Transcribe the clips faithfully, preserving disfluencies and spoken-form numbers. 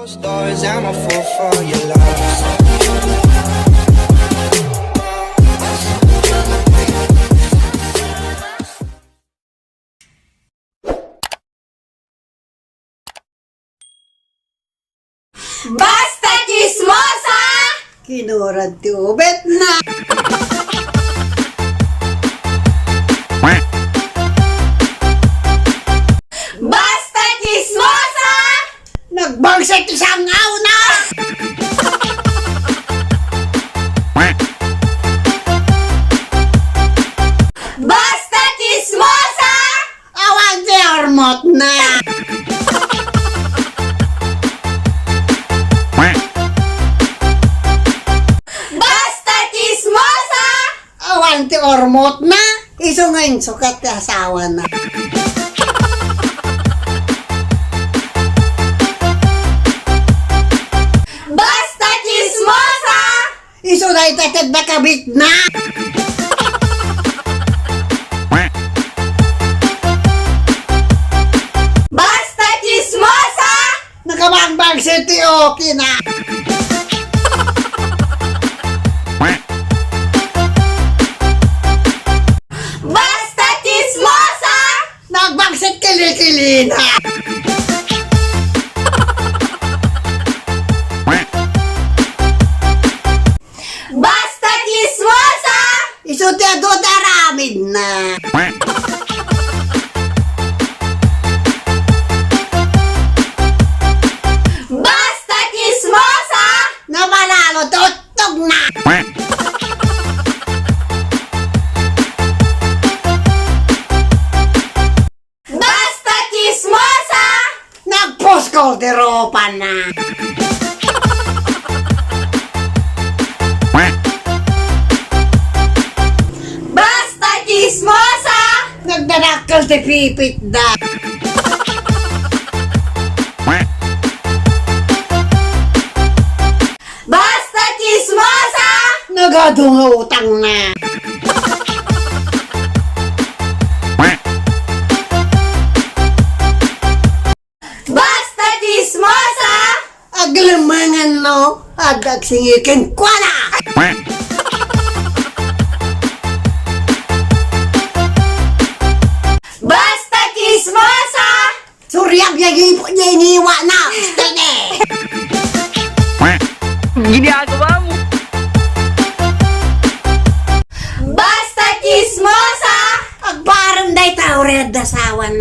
Stars, I'm a fool for your love. Basta chismosa! Kinurad ti ubet na. Basta chismosa! Nagbangsit ti sangaw na! Basta chismosa! Awan ti urmot na! Basta chismosa! Awan ti urmot na, isu nga insukat ti asawana. Basta chismosa! Isu dayta ti adda kabitna. Basta chismosa! Nakabangbangsit ti okay na. Basta chismosa! Nagbangsit kilikilina. Basta chismosa! Isu ti adu ti aramidna. Basta chismosa! Namalalo ti uttogna. Basta chismosa! Nagpuskol ti rupana. Basta chismosa! Nagdadakkel ti pipitda. Basta chismosa! Nagadu nga utangna. Basta chismosa! Aglemengan no, adda agsingir kenkuana! Basta chismosa! Suriag ya gipu niya iniwa na! Stene! Ginagawa mo? Basta chismosa! Agbarem dayta uray adda asawan.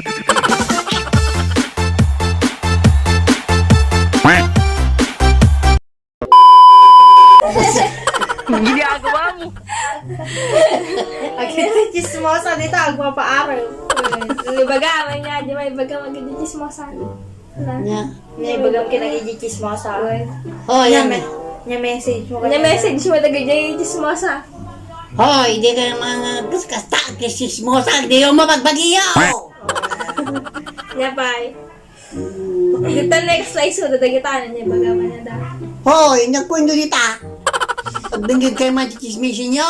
Ginagawa mo? Agiti chismosa dita, agpapaarem. Ibaga, may niya, di ba, ibaga, agiti chismosa. Nya. Nya, ibagam ken dagiti chismosa. Uy. Oh, nya, yan. Me-, nya message mo. Nya message mo dagiti chismosa. Hoy, di kayo mga kas-, kasta, chismosa, di yung mapagbagiyo. Nya, bye. Dita next live so, dadagita na niya, baga man na da. Hoy, nagkundo dita. Pagdinggid kayo mga chismis inyo.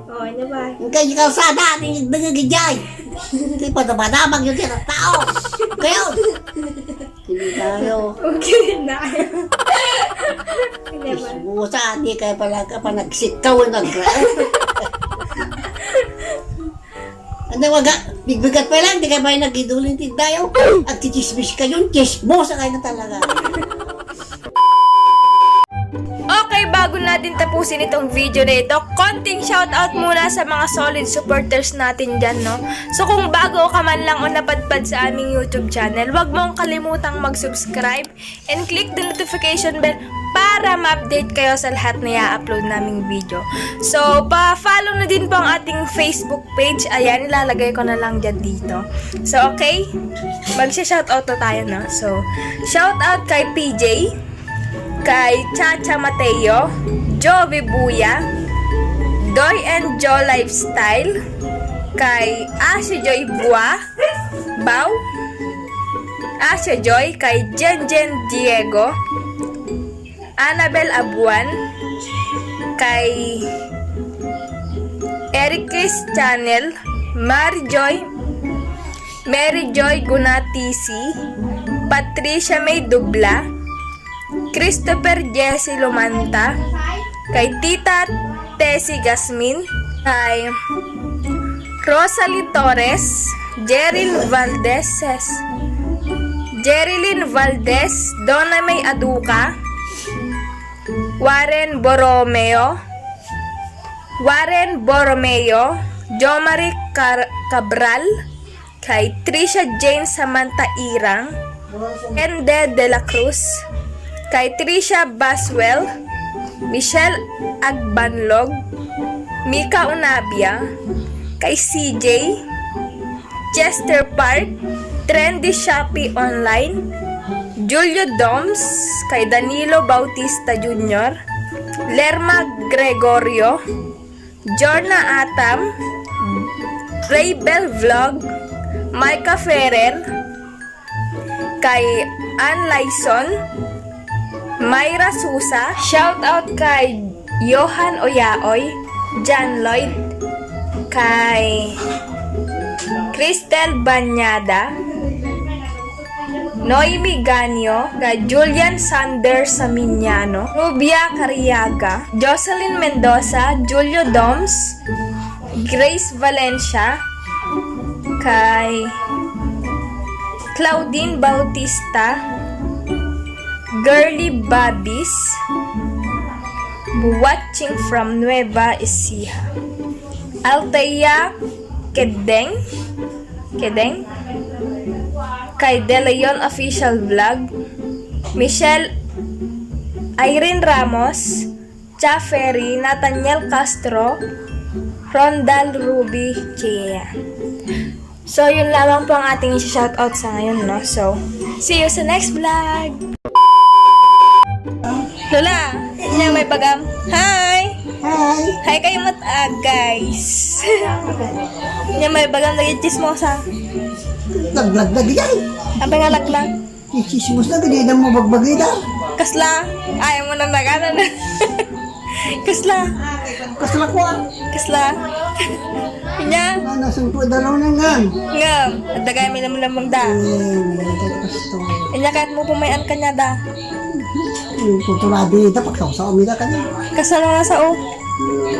Oh, ano ba? Ang kayo kalsada, tingdingig ijay. Di pa dapadabag yung kaya tao. Kayo. Hindi tayo. Okay na. Ano ba? Chismosa, di kayo pala ka pa nagsikaw, nag- Ano, waga, bigbigat pa lang, di kayo pa yung nagidulin tigdayo. At chismis kayo, chismosa kayo na talaga. Okay, bago natin tapusin itong video na ito, konting shoutout muna sa mga solid supporters natin dyan, no? So kung bago ka man lang o napadpad sa aming YouTube channel, huwag mong kalimutang mag-subscribe and click the notification bell para ma-update kayo sa lahat na i-upload naming video. So, pa-follow na din po ang ating Facebook page. Ayan, ilalagay ko na lang dyan dito. So, okay? Magsha-shoutout na tayo, no? So, shoutout kay P J, kay Chacha Mateo, Jovi Buya, Doy and Joe Lifestyle, kay Asha Joy Bua, Bao, Asha Joy, kay Jen Jen Diego, Annabel Abuan, kay Eric Chris Channel, Mary Joy, Mary Joy Gunatisi, Patricia May Dubla, Christopher Jesse Lumanta, kay Tita Tessie Gasmin, kay Rosalie Torres, Jerilyn Valdez, Jerilyn Valdez, Donna May Aduca, Warren Borromeo, Warren Borromeo, Jomari Car-, Cabral, kay Trisha Jane Samantha Irang, Ende de la Cruz, kay Trisha Baswell, Michelle Agbanlog, Mika Unabia, kay C J, Chester Park, Trendy Shopee Online, Julio Doms, kay Danilo Bautista Junior, Lerma Gregorio, Jorna Atam, Raybel Vlog, Micah Ferrer, kay Ann Lyson, Myra Susa, shout out kay Johan Oyaoy, John Lloyd, kay Cristel Banyada, Noemi Ganio, kay Julian Sanders Saminiano, Rubia Cariaga, Jocelyn Mendoza, Julio Doms, Grace Valencia, kay Claudine Bautista, Girly Babis, watching from Nueva Ecija, Althea Kedeng, Kedeng, kay De Leon Official Vlog, Michelle Irene Ramos, Cha Ferry, Nathaniel Castro, Rondal Ruby Chia. So, yun lamang po ang ating isi-shoutout sa ngayon, no? So, see you sa next vlog! Lola, niya may bagam. Hi! Hi! Hi kayo mat-, ah, guys. Niya may bagam lagi chismosa. Laglag na gayay. Apa nga laglag? Chismosa, gani na mo bagbagida. Kasla? Ay, mo nang naganan. Kasla? Kasla ko, ah. Kasla? Inya? Ano, sungko da raw na nga. Nga, at dagay may lamang da. Eh, may gusto. Inya, kahit mo pumayan ka niya da. Yung kultura di, da, pagkausa, umida ka niya. Kasla na sa o.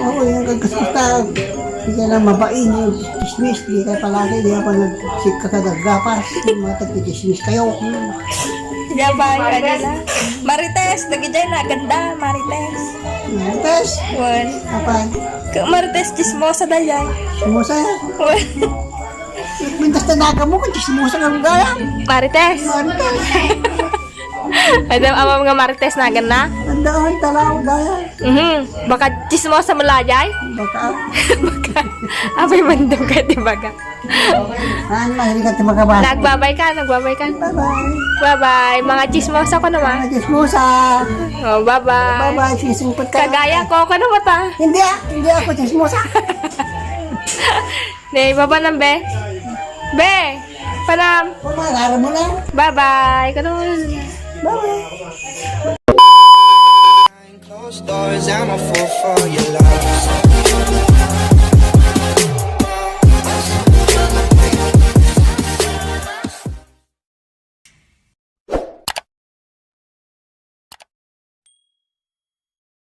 Oo, yung kagkaskusta, di ka na mabain, yung chismis, di ka palagi, di ka pa nagsika ka gagapas, yung mga tagkichismis kayo. Gabay, kanila. Marites, dagijay na, ganda, Marites. Marites? Wan. Apay? Ka-, Marites, chismosa da yan. Chismosa? Wan. Mintas na naga mo, kung chismosa ka gaya. Marites. Marites. Ay, di, amam nga Marites na, ganda. Tandaan, talaw, gaya. Mhm. Baka chismosa mo lajay? Baka. Baka. Apay mandam ka, di baga? Ano, hindi ka tumagabas. Nagbabay ka, nagbabay ka. Bye-bye. Bye-bye. Mga chismosa ko naman. Mga chismosa. Oh, bye-bye. Bye-bye, sisimpot ka. Kagaya ko, ako naman ta. Hindi ah, hindi ako chismosa. Ne, baba nang be. Be, panam. Pumagara mo na. Bye-bye. Kano? Bye-bye. Closed doors, I'm a fool for your love.